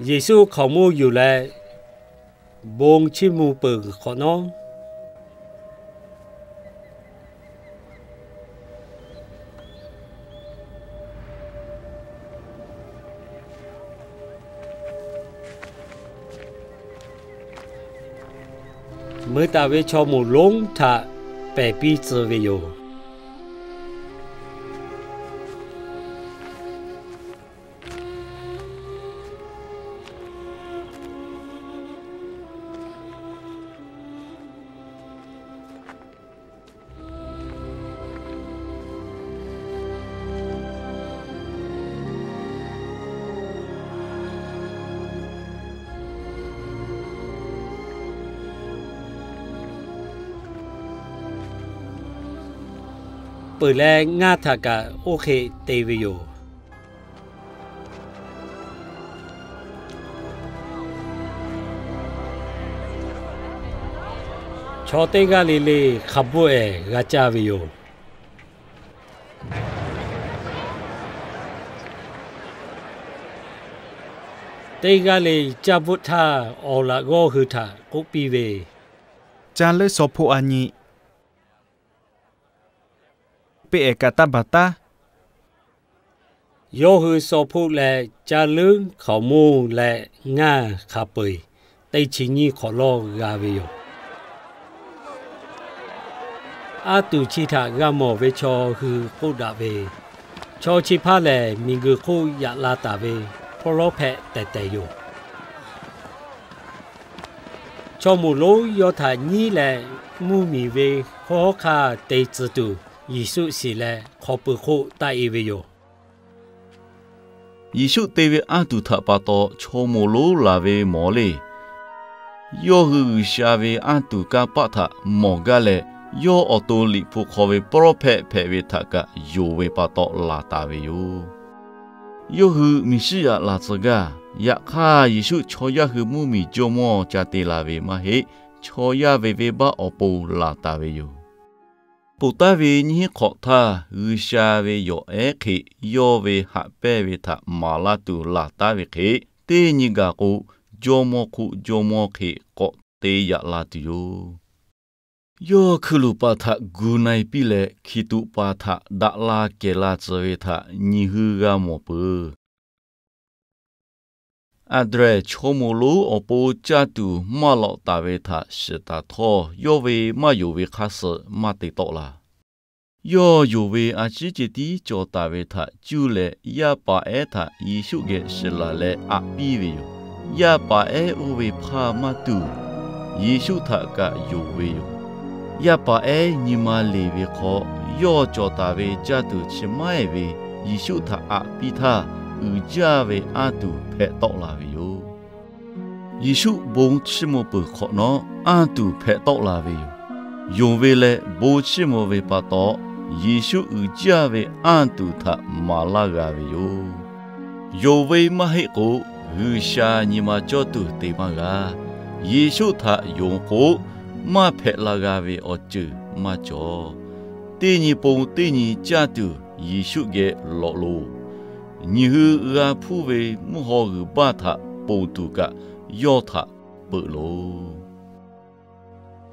Yeˍsuˆ hkaoˍmonˇ yuˬ leh, bon chiˇ mvuh peuˬ hk'awꞈ nawˉ, mui taˍ ve chaw moˍ lonˉ htaꞈ pehˬ piˇ tcuh ve yoˬ. Peuˬ leh ngaˇ htaꞈ kaꞈ oˇ hk'e te ve yoˬ. Chaw teˇ g'aˇ le le hk'a bvuhˆ ehˍ g'a caˇ ve yoˬ. Teˇ g'aˇ le caˇ bvuhˆ htaˇ, awˬ laꞈ g'awˇ hui htaꞈ k'oˆ piˇ ve, Caˇ leuˉ saw hpoˆ a nyi, peˇ ehˍ kaꞈ taˇ baˬ taˉ. Yawˇ hui saw hpoˆ leh caˇ leuˉ hkaoˍ monˇ leh ngaˇ hk'a peu-eˬ teˇ chi nyiˇ hk'awꞈ lawˇ g'a ve yoˬ. Aˉ tuˬ chi htaꞈ g'a mawˬ ve chaw hui k'oˆ daꞈ ve, Chaw chi hpaˇ lehˬ, miˬguiˬ hk'oˆ yaꞈ la taˍ ve hpawˇ lawˉ hpehꞈ tehˬ tehˬ yoˬ. Chaw moˍ lonˉ yawˇ htaꞈ nyiˉ leh, mvuhˇmiˬ ve hawˉ hawˉ hk'aˇ te tcuh tuˬ, Yeˍsuˆ shiˍ leh hk'aw pui hk'oˆ taˆ-e ve yoˬ. Yeˍsuˆ te ve aˉ tuˬ htaꞈ pa taw chaw moˍ lonˉ laˬ ve mawˬ le. Yawˇ hui G'uiˬsha ve aˉ tuˬ kanˇ paˆ htaꞈ mawˬ gaˇ leh, yawˇ awˬ to Liꞈ hpu hk'aw ve pawˇ lawˉ hpehꞈ hpehꞈ ve htaꞈ kaꞈ yonˍ ve pa taw laˬ taˍ ve yoˬ. Yawˇ hui Meˍsiˉyaꞈ laˬ tcuh gaˇ. Yaꞈ hk'aˇ, Yeˍsuˆ chaw yaˇ hui mvuhˇmiˬ jawˇmawˇ ca te la ve maˇ heˆ. Chaw yaˇ ve venˇbaˆ awˬ pon laˬ taˍ ve yoˬ. Ponˬ taˉ ve nyiˇ hinˉ hk'awꞈ htaˇ, G'uiˬsha ve yawˬ ehˉ hk'e yawˇ ve haꞈ pehnˇ ve htaꞈ maˍ laˇ tuˬ laˬ taˉ ve hk'e, teˇ nyi gaˬ k'o, jawˇmawˇ hk'oˆ jawˇmawˇ hk'e k'awꞈ te yaꞈ la tuˬ yoˬ. Yawˇ hkui luˬ paˍ htaꞈ gu na-e piˇ leh, hkiˬ tuꞈ paˍ htaꞈ daꞈ la kehˬ la tcuh ve htaꞈ nyi hui g'a mawˬ peuˬ. Anˍdrehˍ chaw moˍ lonˉ awˬ pon caˇ tuˬ maˇ lawꞈ taˍ ve htaꞈ shiˍ taˍ htawˇ, yawˇ ve maˇ yonˍ ve hk'aˇ suh maˇ te tawˆ la. Yawˇ yonˍ ve a ciˉ ceh tiˉ cawˬ taˍ ve htaꞈ cuˇ leh, yaˇ paˍ ehˉ htaꞈ Yeˍsuˆ geh shiˍ laˬ leh aꞈ piˇ ve yoˬ. Yaˇ paˍ ehˉ oˇ ve hpaˇ maˇ tuˬ, Yeˍsuˆ htaꞈ kaꞈ yonˍ ve yoˬ. Yaˇ paˍ ehˉ nyi ma leˬ ve hk'aw, yawˇ cawˬ taˍ ve caˇ tuˬ chi maˇ heˆ ve Yeˍsuˆ htaꞈ aꞈ piˇ htaˇ, uiˍ jaˇ ve anˇ tuˬ hpehꞈ tawˆ la ve yoˬ. Yeˍsuˆ bon chiˇ mvuh peuˬ hk'awꞈ nawˉ, anˇ tuˬ hpehꞈ tawˆ la ve yoˬ. Yonˍ ve leh bon chiˇ mvuh ve pa taw, Yeˍsuˆ uiˍ jaˇ ve anˇ tuˬ htaꞈ maˍ laˇ g'a ve yoˬ. Yonˍ ve maˇ heˆ k'o, G'uiˬsha nyi ma cawˇ tuˬ te maˇ g'a. Yeˍsuˆ htaꞈ yonˍ k'o, maˇ hpehꞈ la g'a ve awˬ ceuˬ maˇ cawˬ. Teˇ nyi pon teˇ nyi caˇ tuˬ Yeˍsuˆ geh lawꞈ loˬ. Nyi hui g'a hpuˇ ve mvuhˇ haw g'uiˬ baˇ htaꞈ ponˬ tuˬ kaꞈ yawˇ htaꞈ peuˬ loˬ.